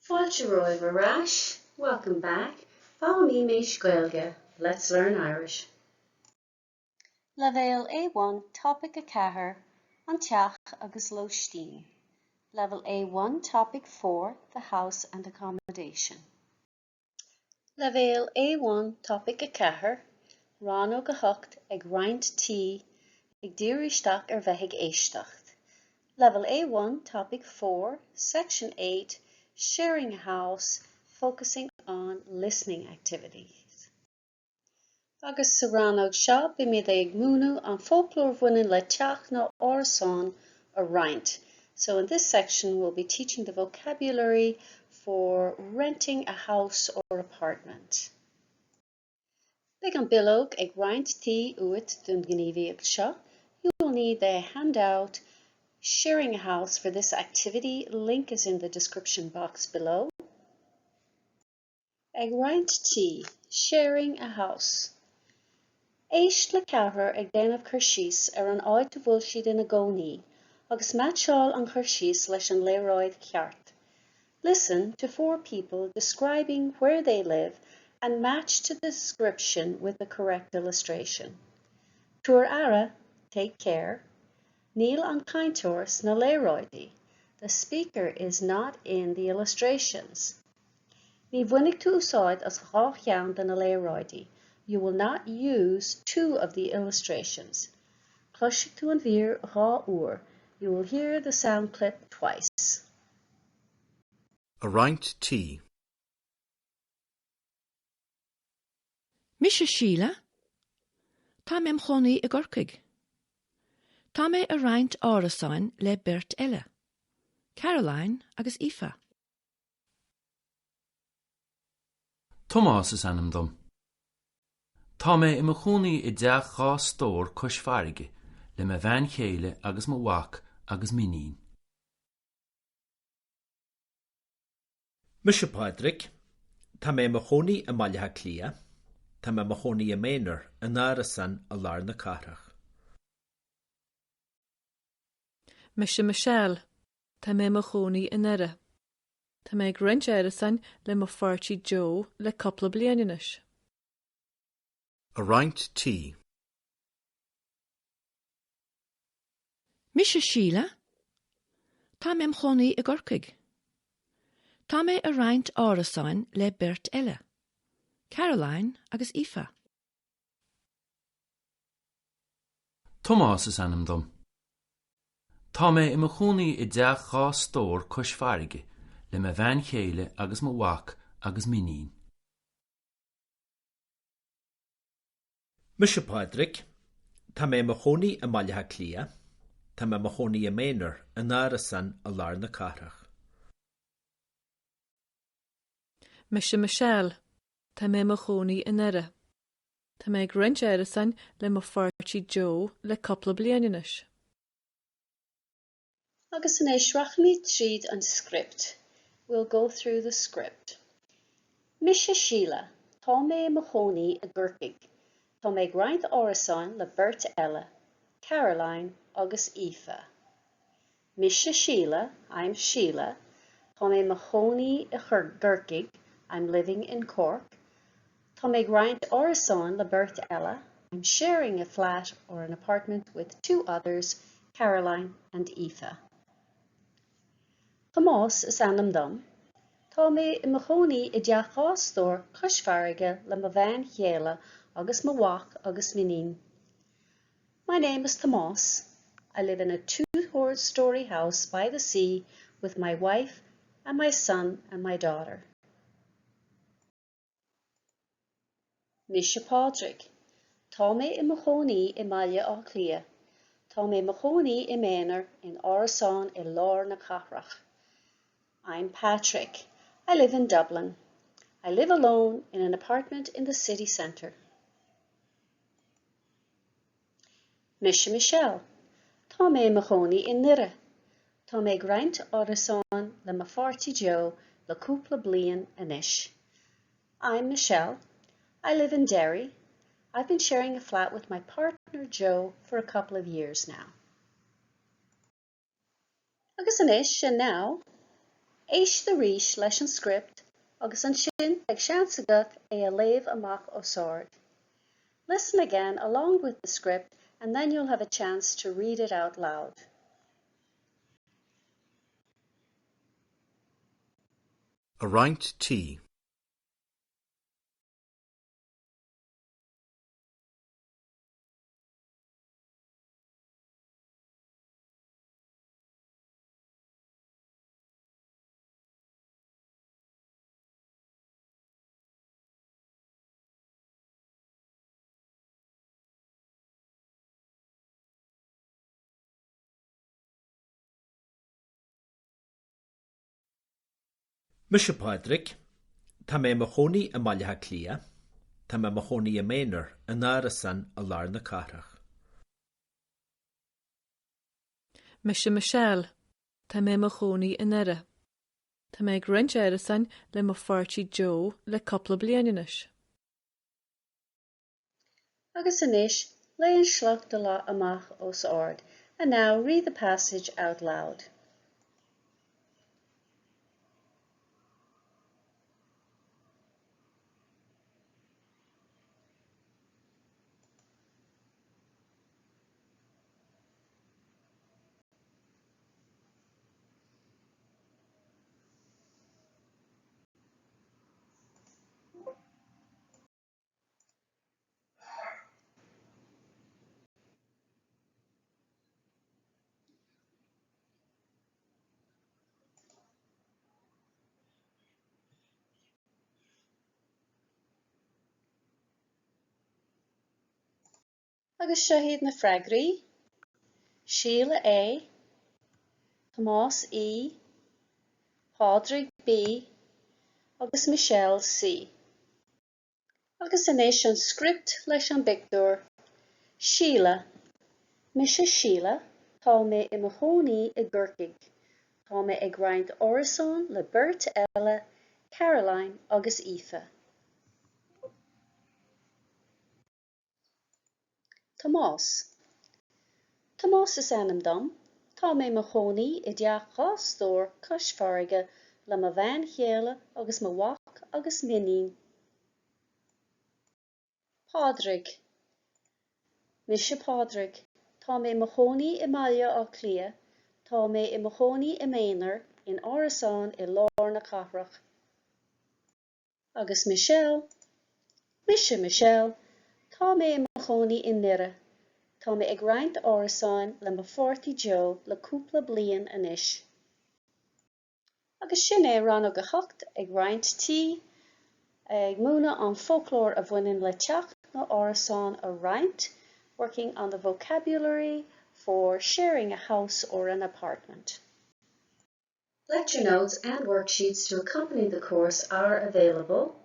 Fáilte romhaibh ar ais, welcome back, Foghlaimímis Gaeilge, let's learn Irish. Leibhéal A1 Topaic 4, An Teach agus Lóistín Level A1 Topic 4, The House and Accommodation. Leibhéal A1 Topaic 4, Rannóg 8 Ag Roinnt Tí, ag díriú isteach ar bheith ag éisteacht. Level A1 Topic 4, Section 8 Sharing a House, focusing on listening activities. Agus sa rannóg seo beimid ag múineadh an foclóir a bhaineann le teach nó árasán a roinnt. So in this section we'll be teaching the vocabulary for renting a house or apartment. Beidh an bileog ag roinnt tí uait don ghníomhaíocht seo. You will need the handout Sharing a House for this activity. Link is in the description box below. Ag roinnt tí, sharing a house. Éist le ceathrar ag déanamh cur síos ar an áit a bhfuil siad ina gcónaí agus meaitseáil an cur síos leis an léaráid cheart. Listen to four people describing where they live and match to the description with the correct illustration. Tabhair aire, take care, níl an cainteoir sna léaráidí. The speaker is not in the illustrations. Ní bhainfidh tú úsáid as dhá cheann de na léaráidí, you will not use two of the illustrations. Cloisfidh tú an mhír dhá uair, you will hear the sound clip twice. Ag roinnt tí. Mise Síle. Tá mé im chónaí i gCorcaigh. Tá mé ag roinnt árasáin le beirt eile, Caroline agus Aoife. Tomás is ainm dom. Tá mé i mo chónaí i dteach dhá stór cois farraige le mo bhean chéile agus mo mhac agus m'iníon. Mise Pádraig. Tá mé i mo chónaí i mBaile Átha Cliath. Tá mé i mo chónaí i m'aonar, in árasán i lár na cathrach. Mise Michelle. Tá mé i mo chónaí i nDoire. Tá mé ag roinnt árasáin le mo pháirtí Joe le cúpla bliain anois. Ag roinnt tí. Mise Síle. Tá mé im chónaí i gCorcaigh. Tá mé ag roinnt árasáin le beirt eile, Caroline agus Aoife. Tomás is ainm dom. Tá mé i mo chónaí i dteach dhá stór cois farraige le mo bhean chéile agus mo mhac agus m'iníon. Mise Pádraig. Tá mé i mo chónaí i mBaile Átha Cliath. Tá mé i mo chónaí i m'aonar, in árasán i lár na cathrach. Mise Michelle. Tá mé i mo chónaí i nDoire. Tá mé ag roinnt árasáin le mo pháirtí Joe le cúpla bliain anois. Agus anois rachaimid tríd an script. We'll go through the script. Mise Síle. Tá mé i mo chónaí i gCorcaigh. Tá mé ag roinnt árasáin le beirt eile, Caroline agus Aoife. Mise Síle, I'm Síle. Tá mé i mo chónaí i gCorcaigh, I'm living in Cork. Tá mé ag roinnt árasáin le beirt eile, I'm sharing a flat or an apartment with two others, Caroline and Aoife. Tomás is ainm dom. Tá mé i mo chónaí i dteach dhá stór cois farraige le mo bhean chéile agus mo mhac agus m'iníon. My name is Tomás. I live in a two-storey house by the sea with my wife and my son and my daughter. Mise Pádraig. Tá mé i mo chónaí i mBaile Átha Cliath. Tá mé i mo chónaí i m'aonar in árasán i lár na cathrach. I'm Patrick. I live in Dublin. I live alone in an apartment in the city centre. Mise Michelle. Tá mé i mo chónaí i nDoire. Tá mé ag roinnt árasáin le mo pháirtí Joe le cúpla bliain anois. I'm Michelle. I live in Derry. I've been sharing a flat with my partner Joe for a couple of years now. Agus anois, and now, Éist arís leis an script agus ansin beidh seans agat é a léamh amach os ard. Listen again along with the script and then you'll have a chance to read it out loud. A roinnt tí. Mise Pádraig. Tá mé i mo chónaí i mBaile Átha Cliath. Tá mé i mo chónaí i m'aonar, in árasán i lár na cathrach. Mise Michelle. Tá mé i mo chónaí i nDoire. Tá mé ag roinnt árasáin le mo pháirtí Joe le cúpla bliain anois. Agus anois, léigh an sliocht amach os ard. And now read the passage out loud. Agus seo iad na freagraí, Síle A, Tomás E, Pádraig B agus Michelle C. Agus anois an script leis an bpictiúr. Síle, Mise Síle, tá mé i mo chónaí i gCorcaigh. Tá mé ag roinnt árasán le beirt eile, Caroline agus Aoife. Tomás. Tomás is ainm dom. Tá mé i mo chónaí i dteach 2 stór cois farraige le mo bhean chéile agus mo mhac agus m'iníon. Pádraig. Mise Pádraig. Tá mé i mo chónaí i mBaile Átha Cliath. Tá mé i mo chónaí i m'aonar in árasán i lár na cathrach. Agus Michelle? Mise Michelle. Tá mé i mo chónaí i nDoire. Tá mé ag roinnt árasáin le mo pháirtí Joe le cúpla bliain anois. Agus sin é rannóg 8 ag roinnt tí, ag múineadh an foclóir a bhaineann le teach nó árasán a roinnt, working on the vocabulary for sharing a house or an apartment. Lecture notes and worksheets to accompany the course are available,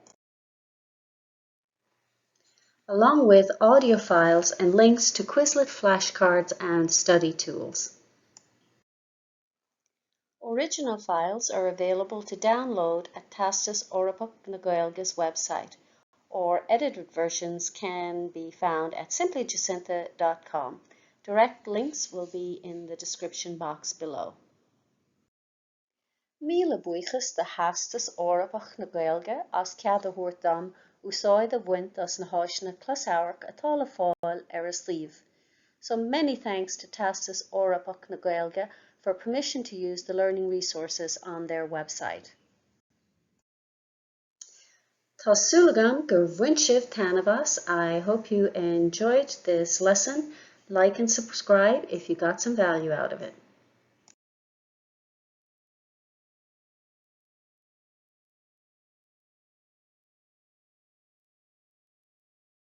along with audio files and links to Quizlet flashcards and study tools. Original files are available to download at Teastas Eorpach na Gaeilge's website, or edited versions can be found at simplyjacintha.com. Direct links will be in the description box below. Míle buíochas do Theastas Eorpach na Gaeilge as cead a thabhairt dom úsáid a bhaint as na háiseanna closamhairc atá le fáil ar a suíomh. So many thanks to Teastas Eorpach na Gaeilge for permission to use the learning resources on their website. Tá súil agam gur bhain sibh taitneamh as. I hope you enjoyed this lesson. Like and subscribe if you got some value out of it.